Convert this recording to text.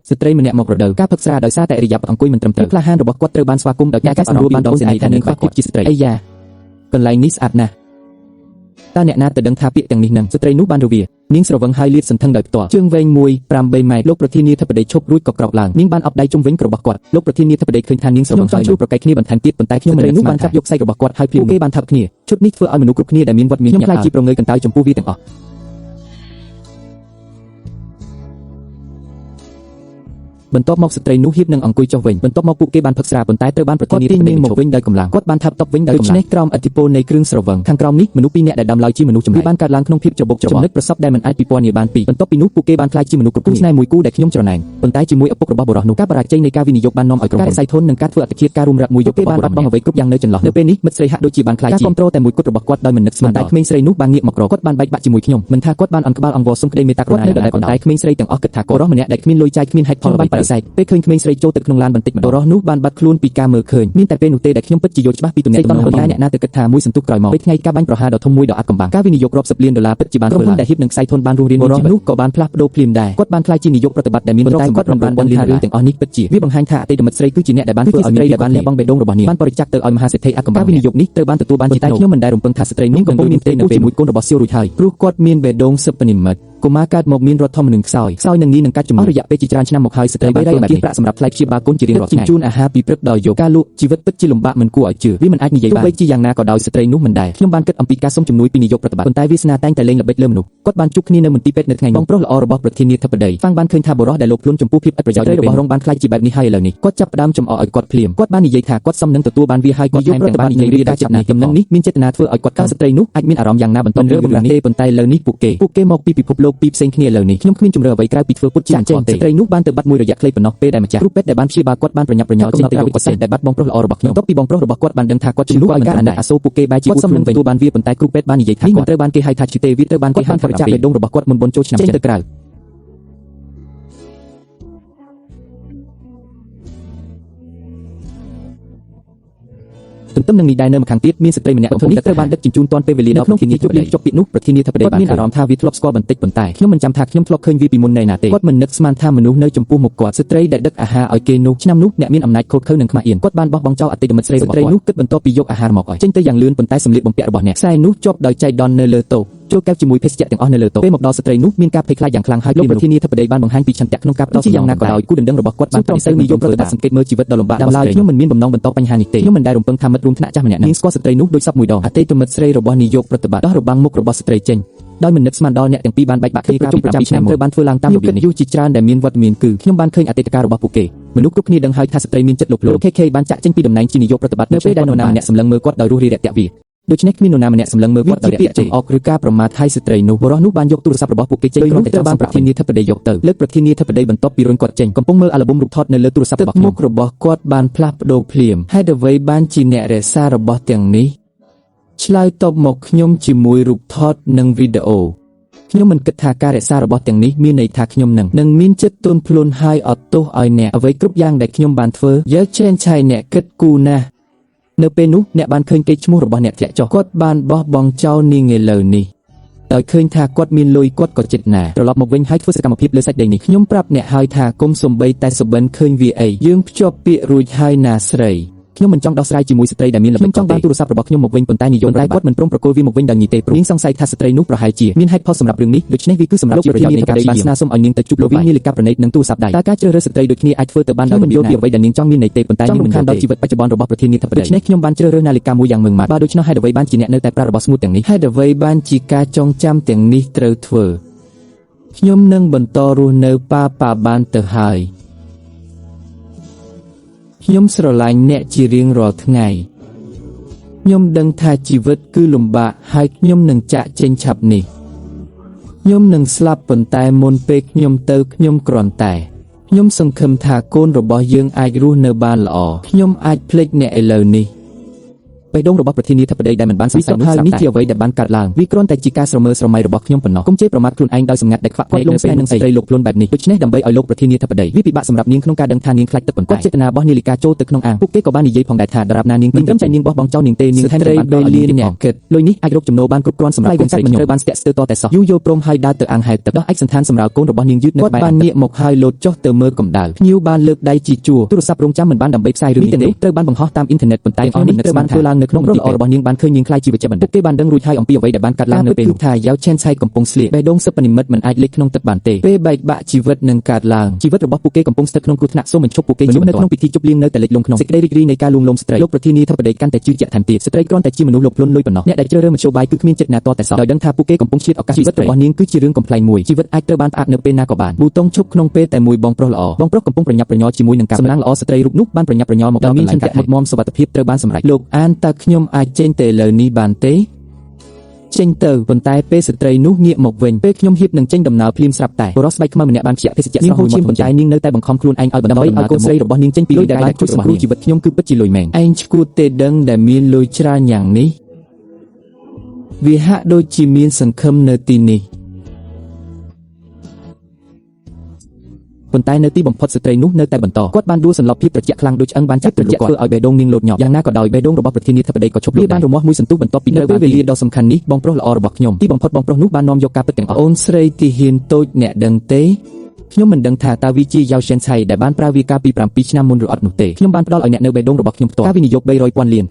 ស្ត្រីម្នាក់មករដូវការផឹកស្រាដោយសារតែឥរិយាបថអង្គុយមិនត្រឹមត្រូវក្លាហានរបស់គាត់ត្រូវបានស្វាគមន៍ដោយការកែសម្រួលបានដងសេនីថានាងខ្វះភាពជាស្ត្រីអាយ៉ាកន្លែងនេះស្អាតណាស់តើអ្នកណាទៅដឹងថាពាក្យទាំងនេះនឹងស្ត្រីនោះបានរវានាងស្រវឹងហើយលាតសន្ធឹងដោយផ្ទាល់ជើងវែង1 8ម៉ែត្រលោកប្រធានាធិបតីឈប់រួចក៏ក្រោកឡើងនាងបានអបដៃជុំវិញរបស់គាត់លោកប្រធានាធិបតីឃើញថានាងស្រវឹងហើយចង់ជួបប្រកែកគ្នាបន្ថែមទៀតប៉ុន្តែខ្ញុំមិននោះបានចាប់យកសាច់របស់គាត់ហើយភ្លាមគេបានថើបគ្នាឈុតនេះធ្វើឲ្យមនុស្សគ្រប់គ្នាដែលមានវត្តមានខ្ញុំខ្លាចជាប្រងើយកន្តើយចំពោះវាទាំងអស់បន្ទាប់មកស្ត្រីនោះហៀបនឹងអង្គុយចុះវិញបន្ទាប់មកពួកគេបានផឹកស្រាប៉ុន្តែត្រូវបានប្រធានាធិបតីមកវិញដោយកម្លាំងគាត់បានថើបតបវិញដោយកម្លាំងដូច្នេះក្រោមឥទ្ធិពលនៃគ្រឿងស្រវឹងខាងក្រោមនេះមនុស្សពីរនាក់ដែលដើមឡើយជាមនុស្សចម្លែកបានកើតឡើងក្នុងភាពច្របូកច្របល់ចំណុចប្រសពដែលមិនអាចពិពណ៌នាបានពីបន្ទាប់ពីនោះពួកគេបានក្លាយជាមនុស្សគ្រប់គូស្នេហ៍មួយគូដែលខ្ញុំច្រណែនប៉ុន្តែជាមួយឪពុករបស់បុរសនោះការបរាជ័យនៃការវិនិយោគបាននាំឲ្យក្រុមហ៊ុនការស័យធននិងការធ្វើអត្តឃាតការរួមរ៉ាប់មួយយប់គេបានបាត់បង់អ្វីគ្រប់យ៉ាងនៅចន្លោះនៅពេលនេះមិត្តស្រីហាក់ដូចជាបានក្លាយជាការគ្រប់គ្រងតែមួយគត់របស់គាត់ដោយមិននឹកស្មានតែក្មេងស្រីនោះបានងាកមករកគាត់បានបែកបាក់ជាមួយខ្ញុំមិនថាគាត់បានអន់ក្បាលអង្វរសុំក្តីមេត្តាករុណាដដែលប៉ុន្តែក្មេងស្រីទាំងអស់គិតថាគាត់រស់ម្នាក់ដែលគ្មានលុយចាយគ្មានហេតុផលអ្វីបដិសេធពេលឃើញក្មេងស្រីចូលទៅក្នុងឡានបន្តិចម្ដងរស់នោះបានបាត់ខ្លួនពីការមើលឃើញមានតែពេលនោះទេដែលខ្ញុំពិតជាយល់ច្បាស់ពីទំនាក់ទំនងប៉ុន្តែអ្នកណាទៅគិតថាមួយសន្ទុះក្រោយមកពេលថ្ងៃការបាញ់ប្រហារដ៏ធំមួយដ៏អាថ៌កំបាំងការវិនិយោគរាប់សិបលានដុល្លារពិតជាបានធ្វើឡើងក្រុមហ៊ុនដែលហ៊ីបនឹងខ្សែធនបានរស់រានមានជីវិតនោះក៏បានផ្លាស់ប្ដូរភ្លាមដែរគាត់បានក្លាយជានាយកប្រតិបត្តិដែលមានទ្រព្យសម្បត្តិរាប់ពាន់លានដុល្លារទាំងអស់នេះពិតជាវាបង្ហាញថាអតីតមិត្តស្រីគឺជាអ្នកដែលបានធ្វើឲ្យស្រីដែលបានលះបង់បេះដូងរបស់នាងបានបរិច្ចាគទៅឲ្យមហាសេដ្ឋីអាថ៌កំបាំងការវិនិយោគនេះត្រូវបានទទួលបានជាតែខ្ញុំមិនដែលរំពឹងថាស្ត្រីនោះកំពុងមានផ្ទៃនៅពេលមួយកូនរបស់សៀវរួចហើយព្រោះគាត់មានបេះដូងសិប្បនិម្មិតកុមារកើតមកមានរដ្ឋធម្មនុញ្ញខ្សោយខ្សោយនឹងងាយនឹងកាច់ជំងឺអស់រយៈពេលជាច្រើនឆ្នាំមកហើយស្ត្រីបានធ្វើបែបនេះប្រាក់សម្រាប់ថ្លៃព្យាបាលកូនជារៀងរាល់ថ្ងៃជូនអាហារពីព្រឹកដល់យប់ការលក់ជីវិតពិតជាលំបាកមិនគួរឲ្យជឿវាមិនអាចនិយាយបានទោះបីជាយ៉ាងណាក៏ដោយស្ត្រីនោះមិនដែលខ្ញុំបានគិតអំពីការសុំជំនួយពីនាយកប្រតិបត្តិប៉ុន្តែវាសនាតែងតែលេងល្បិចលើមនុស្សគាត់បានជួបគ្នានៅមន្ទីរពេទ្យនៅថ្ងៃនោះបងប្រុសល្អរបស់ប្រធានាធិបតីហ្វាំងបានឃើញថាបុរសដែលលោភលន់ចំពោះភាពឥតប្រយោជន៍របស់រងបានក្លាយជាបែបនេះហើយឥឡូវនេះគាត់ចាប់ផ្ដើមចំអកឲ្យគាត់ភ្លាមគាត់បាននិយាយថាគាត់សមនឹងទទួលបានវាហើយគាត់ថែមទាំងបាននិយាយរាការចាប់នេះដំណឹងនេះមានចេតនាធ្វើឲ្យគាត់កើតស្ត្រីនោះអាចមានអារម្មណ៍យ៉ាងណាបន្តរឿងនេះទេប៉ុន្តែឥឡូវនេះពួកគេមកពីពិភពលោកពីរផ្សេងគ្នាឥឡូវនេះខ្ញុំគ្មានជំរឿអ្វីក្រៅពីធ្វើពុតជាចេញទេស្ត្រីនោះបានទៅបាត់មួយរយៈខ្លីប៉ុណ្ណោះពេលដែលម្ចាស់គ្រូពេទ្យដែលបានព្យាបាលគាត់បានប្រញាប់ប្រញាល់ចេញទៅយកគាត់ដែលបាត់បងប្រុសល្អរបស់ខ្ញុំបន្ទាប់ពីបងប្រុសរបស់គាត់បានដឹងថាគាត់ជំនួសឲ្យការអាណិតអាសូរពួកគេបែរជាគាត់សមនឹងទទួលបានវាប៉ុន្តែគ្រូពេទ្យបាននិយាយថានេះមិនត្រូវបានគេហៅថាឈឺទេវាត្រូវបានគេហៅថាបរិច្ចាគបេះដូងរបស់គាត់មុនបុណ្យចូលឆ្នាំចេញទៅក្រៅទន្ទឹមនឹងនេះដែរនៅម្ខាងទៀតមានស្ត្រីម្នាក់កំពុងតែត្រូវបានដឹកជញ្ជូនទាន់ពេលវេលាដល់ក្នុងធានាជប់លៀងចុកពាក្យនោះប្រធានាធិបតីបានមានអារម្មណ៍ថាវាធ្លាប់ស្គាល់បន្តិចប៉ុន្តែខ្ញុំមិនចាំថាខ្ញុំធ្លាប់ឃើញវាពីមុននៅណាទេគាត់មិននឹកស្មានថាមនុស្សនៅចំពោះមុខគាត់ស្ត្រីដែលដឹកអាហារឲ្យគេនោះឆ្នាំនោះអ្នកមានអំណាចខូចខើនឹងខ្មាស់អៀនគាត់បានបោះបង់ចោលអតីតមិត្តស្រីរបស់គាត់ស្ត្រីនោះគិតបន្ទាប់ពីយកអាហារមកឲ្យចេញទៅយ៉ាងលឿនប៉ុន្តែសម្លៀកបំពាក់របស់អ្នកខ្សែនោះជាប់ដោយចៃដន្យនៅលើតូបចូលកែវជាមួយភេសជ្ជៈទាំងអស់នៅលើតូបពេលមកដល់ស្ត្រីនោះមានការភ័យខ្លាចយ៉ាងខ្លាំងហើយលោកប្រធានាធិបតីបានបង្ហាញពីឆន្ទៈក្នុងការផ្ដល់ជាយ៉ាងណាក៏ដោយគូដណ្ដឹងរបស់គាត់បានបដិសេធនាយកប្រតិបត្តិសង្កេតមើលជីវិតដ៏លំបាករបស់ស្ត្រីខ្ញុំមិនមានបំណងបន្តបញ្ហានេះទេខ្ញុំមិនដែលរំពឹងថាមិត្តរួមថ្នាក់ចាស់ម្នាក់នឹងស្គាល់ស្ត្រីនោះដូចសពមួយដងអតីតមិត្តស្រីរបស់នាយកប្រតិបត្តិដោះរបាំងមុខរបស់ស្ត្រីចេញដោយមិននឹកស្មានដល់អ្នកទាំងពីរបានបែកបាក់គ្នាប្រជុំប្រចាំឆ្នាំត្រូវបានធ្វើឡើងតាមរបៀបនេះយុជាច្រើនដែលមានវត្តមានគឺខ្ញុំបានឃើញអតីតកាលរបស់ពួកគេមនុស្សគ្រប់គ្នាដឹងហើយថាស្ត្រីមានចិត្តលោភលន់ KK បានចាក់ចេញពីតំណែងជានាយកប្រតិបត្តិនៅពេលដែលនរណាម្នាក់សម្លឹងមើលគាត់ដោយរស់រាយរាក់ទាក់វាដូច្នេះគ្មាននរណាម្នាក់សម្លឹងមើលគាត់ដោយពាក្យចំអកឬការប្រមាថឲ្យស្ត្រីនោះបុរសនោះបានយកទូរស័ព្ទរបស់ពួកគេចេញគ្រាន់តែបានប្រធានាធិបតីយកទៅលើកប្រធានាធិបតីបន្ទាប់ពីរុញគាត់ចេញកំពុងមើលអាល់ប៊ុមរូបថតនៅលើទូរស័ព្ទរបស់ខ្ញុំមុខរបស់គាត់បានផ្លាស់ប្ដូរភ្លាមហេតុអ្វីបានជាអ្នករក្សារបស់ទាំងនេះឆ្លើយតបមកខ្ញុំជាមួយរូបថតនិងវីដេអូខ្ញុំមិនគិតថាការរក្សារបស់ទាំងនេះមានន័យថាខ្ញុំនឹងមានចិត្តទន់ភ្លន់ហើយអត់ទោសឲ្យអ្នកអ្វីគ្រប់យ៉ាងដែលខ្ញុំបានធ្វើយកឆេនឆៃអ្នកគិតគូណាស់នៅពេលនោះអ្នកបានឃើញកេរ្តិ៍ឈ្មោះរបស់អ្នកធ្លាក់ចុះគាត់បានបោះបង់ចោលនាងឥឡូវនេះដោយឃើញថាគាត់មានលុយគាត់ក៏ចិត្តណាត្រឡប់មកវិញហើយធ្វើសកម្មភាពលើសាច់ដីនេះខ្ញុំប្រាប់អ្នកហើយថាគុំសំបីតែសុបិនឃើញវាអីយើងភ្ជាប់ពាក្យរួចហើយណាស្រីខ្ញុំមិនចង់ដោះស្រាយជាមួយស្ត្រីដែលមានល្បិចខ្ញុំចង់បានទូរស័ព្ទរបស់ខ្ញុំមកវិញប៉ុន្តែនិយមតែគាត់មិនព្រមប្រគល់វាមកវិញដោយងាយទេព្រោះនាងសង្ស័យថាស្ត្រីនោះប្រហែលជាមានហេតុផលសម្រាប់រឿងនេះដូច្នេះវាគឺសម្រាប់ជាប្រយោជន៍នៃការបានស្នើសុំឲ្យនាងទៅជួបលោកវិញនាឡិកាប្រណិតនិងទូរស័ព្ទដៃតើការជ្រើសរើសស្ត្រីដូចគ្នាអាចធ្វើទៅបានដោយមិនយល់ពីអ្វីដែលនាងចង់មានន័យទេប៉ុន្តែនាងមិនខានដល់ជីវិតបច្ចុប្បន្នរបស់ប្រធានាធិបតីដូច្នេះខ្ញុំបានជ្រើសរើសនាឡិកាមួយយ៉ាងម៉ឺងម៉ាត់បើដូច្នោះហេតុអ្វីបានជាអ្នកនៅតែប្រើរបស់ស្ងួតទាំងនេះហេតុអ្វីបានជាការចងចាំទាំងនេះត្រូវធ្វើខ្ញុំនឹងបន្តរស់នៅប៉ាប៉ាបានទៅហើយខ្ញុំស្រឡាញ់អ្នកជារៀងរាល់ថ្ងៃខ្ញុំដឹងថាជីវិតគឺលំបាកហើយខ្ញុំនឹងចាកចេញឆាប់នេះខ្ញុំនឹងស្លាប់ប៉ុន្តែមុនពេលខ្ញុំទៅខ្ញុំគ្រាន់តែខ្ញុំសង្ឃឹមថាកូនរបស់យើងអាចរស់នៅបានល្អខ្ញុំអាចភ្លេចអ្នកឥឡូវនេះ បេះដូងរបស់ប្រធានាធិបតីដែលមិនបានសង្ស័យនោះនេះជាអ្វីដែលបានកើតឡើងវាគ្រាន់តែជាការស្រមើស្រមៃរបស់ខ្ញុំប៉ុណ្ណោះកុំជេរប្រមាថខ្លួនឯងដោយសម្ងាត់ដែលខ្វាក់គាត់លងស្នេហ៍នឹងស្ត្រីលោកខ្លួនបែបនេះដូច្នេះដើម្បីឲ្យលោកប្រធានាធិបតីវាពិបាកសម្រាប់នាងក្នុងការដឹងថានាងខ្លាចទឹកប៉ុន្តែចេតនារបស់នាលិកាចូលទៅក្នុងអាងពួកគេក៏បាននិយាយផងដែរថាដរាបណានាងមិនត្រឹមតែនាងបោះបង់ចោលនាងទេនាងថែមទាំងបានដល់ឲ្យនាងទៀតផងគិតលុយនេះអាចរកចំណូលបានគ្រប់គ្រាន់សម្រាប់កូនស្រីខ្ញុំត្រូវបានស្ទាក់ស្ទើរតតែសោះយូរយល់ព្រមឲ្យដើរទៅអាងហែលទឹកដោះឯកសណ្ឋានសម្រាប់កូនរបស់នាងយឺតនៅក្បែរបានងាកមកហើយលោតចុះទៅមើលកម្ដៅភ្ញៀវបានលើកដៃជាជួរទូរស័ព្ទរងចាំមិនបានដើម្បីផ្សាយរឿងនេះទេត្រូវបានបង្ហោះតាមអ៊ីនធឺណិតប៉ុន្តែអស់នេះត្រូវបានធ្វើឡើងនៅក្នុងរល្អរបស់នាងបានឃើញនាងខ្លាយជាវេជ្ជបណ្ឌិតពួកគេបានដឹងរួចហើយអំពីអ្វីដែលបានកើតឡើងនៅពេលនោះថាយ៉ាវឆេនឆៃកំពុងស្លៀកបេះដូងសិប្បនិមិត្តមិនអាចលេចក្នុងទឹកបានទេពេលបែកបាក់ជីវិតនឹងកើតឡើងជីវិតរបស់ពួកគេកំពុងស្ថិតក្នុងគ្រោះថ្នាក់សូមបញ្ឈប់ពួកគេជានៅក្នុងពិធីជប់លៀងនៅតែលេចលង់ក្នុងសេចក្តីរីករាយនៃការលួងលោមស្ត្រីលោកប្រធានាធិបតីកាន់តែជឿជាក់ថែមទៀតស្ត្រីគ្រាន់តែជាមនុស្សលោភលន់លុយប៉ុណ្ណោះអ្នកដែលជ្រើសរើសមធ្យោបាយគឺគ្មានចិត្តណាតតែសោះដោយដឹងថាពួកគេកំពុងឆ្លៀតឱកាសជីវិតរបស់នាងគឺជារឿងកំប្លែងមួយជីវិតអាចត្រូវបានផ្អាកនៅពេលណាក៏បានប៊ូតុងឈប់ក្នុងពេលតែមួយបងប្រុសល្អបងប្រុសកំពុងប្រញាប់ប្រញាល់ជាមួយនឹងការសំណាងល្អស្ត្រីរូបនោះបានប្រញាប់ប្រញាល់មកដល់មានឆន្ទៈមុតមមសុវត្ថិភាពត្រូវបានសម្រេចលោកអានតើខ្ញុំអាចចេញទៅលើនេះបានទេចេញទៅប៉ុន្តែពេលស្ត្រីនោះងាកមកវិញពេលខ្ញុំហៀបនឹងចេញដំណើរភ្លាមស្រាប់តែបុរសស្បែកខ្មៅម្នាក់បានខ្ជាក់ភេសជ្ជៈស្រស់មួយមាត់ប៉ុន្តែនាងនៅតែបង្ខំខ្លួនឯងឲ្យបន្តឲ្យកូនស្រីរបស់នាងចេញពីលុយដែលបានជួយសង្គ្រោះជីវិតខ្ញុំគឺពិតជាលុយមែនឯងឈួតទេដឹងដែលមានលុយច្រើនយ៉ាងនេះវាហាក់ដូចជាមានសង្ឃឹមនៅទីនេះប៉ុន្តែនៅទីបំផុតស្ត្រីនោះនៅតែបន្តគាត់បានដួលសន្លប់ភាពត្រជាក់ខ្លាំងដូចឆ្អឹងបានចាប់ត្រជាក់ធ្វើឲ្យបេះដូងនាងលោតញាប់យ៉ាងណាក៏ដោយបេះដូងរបស់ប្រធានាធិបតីក៏ឈប់លោតបានរមាស់មួយសន្ទុះបន្ទាប់ពីនៅពេលវេលាដ៏សំខាន់នេះបងប្រុសល្អរបស់ខ្ញុំទីបំផុតបងប្រុសនោះបាននាំយកការពិតទាំងអស់អូនស្រីទីហ៊ានតូចអ្នកដឹងទេខ្ញុំមិនដឹងថាតើវាជាយ៉ាវសែនឆៃដែលបានប្រើវាកាលពី7ឆ្នាំមុនឬអត់នោះទេខ្ញុំបានផ្ដល់ឲ្យអ្នកនៅបេះដូងរបស់ខ្ញុំផ្ទាល់ការវិនិយោគ300,000លាន